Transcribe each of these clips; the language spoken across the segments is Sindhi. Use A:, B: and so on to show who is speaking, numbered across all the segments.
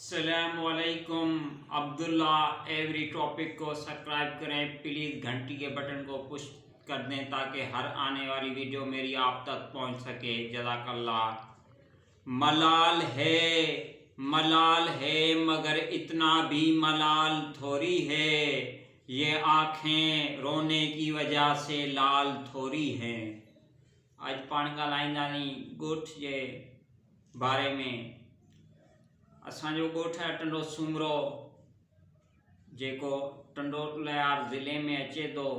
A: السلام عليڪم عبدالله ايوري ٽاپڪ کو سبسڪرائب ڪرين پليز گهنٽي ڪي بٽن کو پش ڪر دين تاڪه هر آني واري ويڊيو ميري آپ تڪ پهنچ سڪي جزاڪ الله ملال هي ملال هي مگر اتنا ڀي ملال ٿوري هي يه آنکين روني ڪي وجه سي لال ٿوري هين. اڄ پاڻ ڳالهائينداسين ڳوٺ جي باري ۾. اسان جو ڳوٺ آهي ٽنڊو سومرو جيڪو ٽنڊو الهيار ضلعي ۾ اچي ٿو.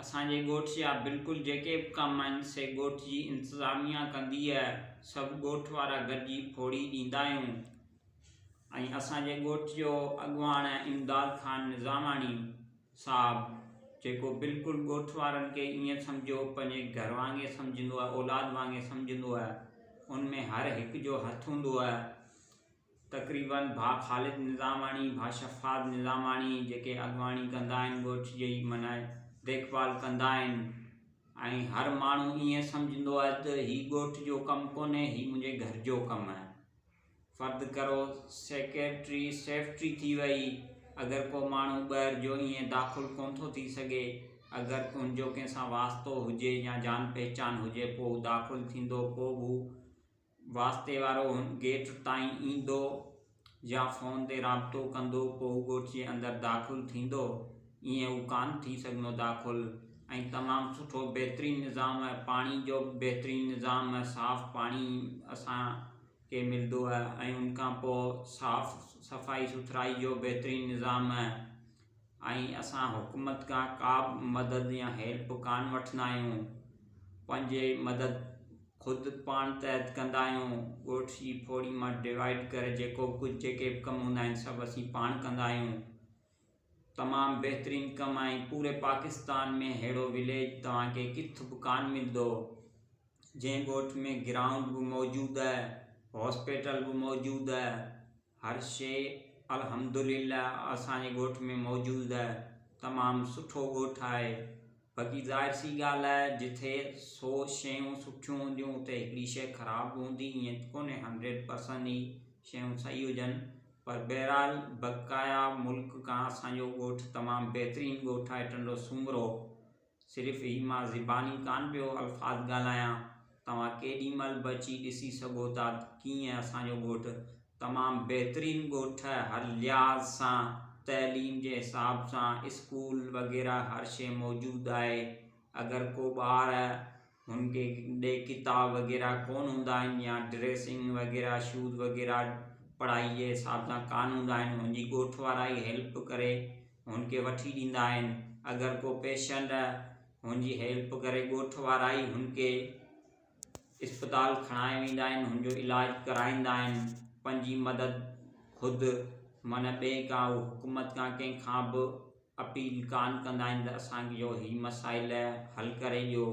A: اسان جي ڳوٺ جا بلڪل جيڪي به ڪم آهن سي ڳوٺ جي انتظاميا ڪندي آهي. سڀ ڳوٺ وارا گڏجي ڦوڙي ڏيندا آهيون ۽ اسان جي ڳوٺ جو اڳواڻ آهي امداد خان نظاماڻي. صاحب جيڪو بلڪل ڳوٺ وارن کي ائين سمجهو پنهنجي گهر وانگي سمجهندو آهي اولاد وانگي سمجهندو آهي ان ۾ هر هڪ جو هٿ هوندو آهي تقريبن ڀا خالد نظاماڻي ڀا شفاعت نظاماڻي جيڪي اڳواڻي ڪندا آهن ڳوٺ جي معنيٰ ديک ڀال ڪندا آهن ۽ هر ماڻهو ائين سمجهندو آهي ته هي ڳوٺ جو ڪم ڪونهي هي منهنجي گهر جو ڪم آهي فرض ڪرو سيڪريٽري سيفٽري ٿي وئي اگر ڪو ماڻهو ٻاهر جو ائين داخل ڪونه ٿو ٿي سگهي اگر ان جو ڪنهن سان واسطو هجي يا جان پهچان هجي پوء هو داخل ٿيندو پوء به هو واسطي وارو هن گيٽ تائين ايندو يا فون تي رابطو ڪندو پوء هو ڳوٺ جي اندر داخل ٿيندو ائين هو ڪانه ٿي سگهندو داخل ۽ تمام سٺو بهترين نظام آهي پاڻي جو به بهترين نظام آهي صاف پاڻي اسان کي ملندو آهي ۽ ان کان پوء صاف صفائي سٿرائي جو بهترين نظام آهي ۽ اسان حڪومت کان ڪا به مدد يا هيلپ ڪانه وٺندا آهيون پنهنجي مدد خود پاڻ تحت ڪندا آهيون ڳوٺ جي ڦوڙي مان ڊوائيڊ ڪري جيڪو به ڪجهه جيڪي به ڪم هوندا آهن سڀ اسين پاڻ ڪندا آهيون تمام بهترين ڪم آهي پوري پاڪستان ۾ ههڙو وليج توهان کي ڪٿ به ڪانه ملندو جنهن ڳوٺ ۾ گرائونڊ به موجود آهي هاسپيٽل به موجود آهي هر شي الحمدلله اسان جي ڳوٺ ۾ موجود آهي تمام سٺو ڳوٺ آهي باقي ظاهر سي ڳالهه آهي جٿي سو شيون سٺيون هونديون اتي هڪڙي شي خراب به هوندي ائين ته ڪونهي هنڊريڊ پرسنٽ ئي شيون صحيح هجن پر بهرحال بقايا ملڪ کان اسان جو ڳوٺ تمام بهترين ڳوٺ آهي ٽنڊو سومرو صرف هي مان زباني ڪانه پيو الفاظ ڳالهايان، توهان ڪيڏي مهل به اچي ڏسي سگهو ٿا ته ڪيئن اسان جو ڳوٺ تمام بهترين ڳوٺ هر لحاظ سان تعليم جي حساب سان اسڪول وغيره هر شيء موجود آهي اگر ڪو ٻار هن کي ڏي ڪتاب وغيره ڪونه هوندا آهن يا ڊريسنگ وغيره شوز وغيره پڙهائي جي حساب سان ڪانه هوندا آهن هن جي ڳوٺ وارا ئي هيلپ ڪري هن کي وٺي ڏيندا آهن اگر ڪو پيشنٽ هن جي هيلپ ڪري ڳوٺ وارا ئي هن کي اسپتال کڻائي ويندا آهن هن جو علاج ڪرائيندا آهن پنهنجي مدد خود معنيٰ ٻئي کان هو حڪومت کان ڪنهن کان به اپيل ڪانه ڪندا آهن ته اسان جو هي مسائل حل ڪري ڏيو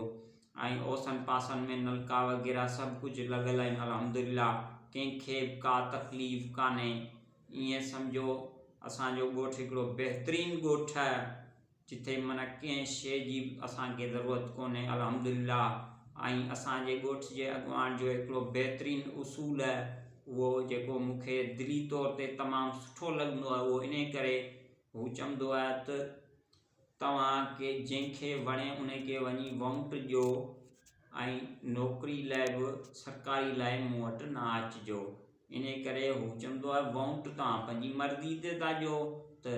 A: ۽ اوسن پاسن ۾ نلڪا وغيره سڀ ڪجهه لڳل آهن الحمدلله ڪنهن کي به ڪا تڪليف ڪانهي ائين سمجهو اسان جو ڳوٺ هڪڙو بهترين ڳوٺ آهي جتي معنيٰ ڪنهن شيء جي به اسان کي ضرورت ڪونهي الحمدلله ۽ اسان جي ڳوٺ جي اڳواڻ جو هڪڙو بهترين اصول آهي اهو جيڪو مون کي دلي طور تي تمام سٺو لڳندو آهي اهو انهي ڪري هو چوندو آهي ته توهان کي جنهن کي وڻي ان کي وڃي وونٽ ڏيو ۽ نوڪري لاء به سرڪاري لاء مون وٽ نه اچجو. انهي ڪري هو چوندو آهي وونٽ توهان پنهنجي مرضي تي ٿا ڏيو ته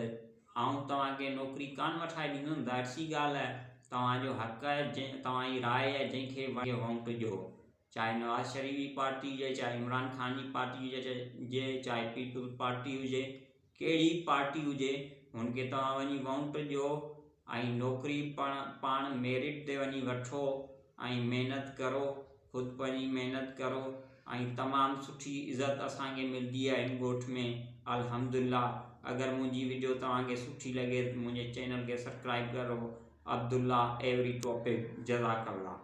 A: آئون توهان کي نوڪري ڪانه وٺائي ڏيندم ظاهر سي ڳالهه آهي توهان جو حق آهي جنهن توهان جي راء آهي جنهن کي وڻي وونٽ ڏيو چاهي نواز شريف جي پارٽي هجي چاهي عمران خان جي پارٽي هجي چاهي پيپلز پارٽي هجي ڪهڙي به پارٽي هجي هن کي توهان وڃي وونٽ ڏيو ۽ نوڪري پڻ پاڻ ميرٽ تي وڃي وٺو ۽ محنت ڪرو خود پنهنجي محنت ڪرو ۽ تمام سٺي عزت اسان کي ملدي آهي هن ڳوٺ ۾ الحمدلله اگر منهنجي وڊيو توهان کي سٺي لڳي ته منهنجي چينل کي سبسڪرائب ڪرو عبدالله ايوري ٽاپڪ جزاڪ الله.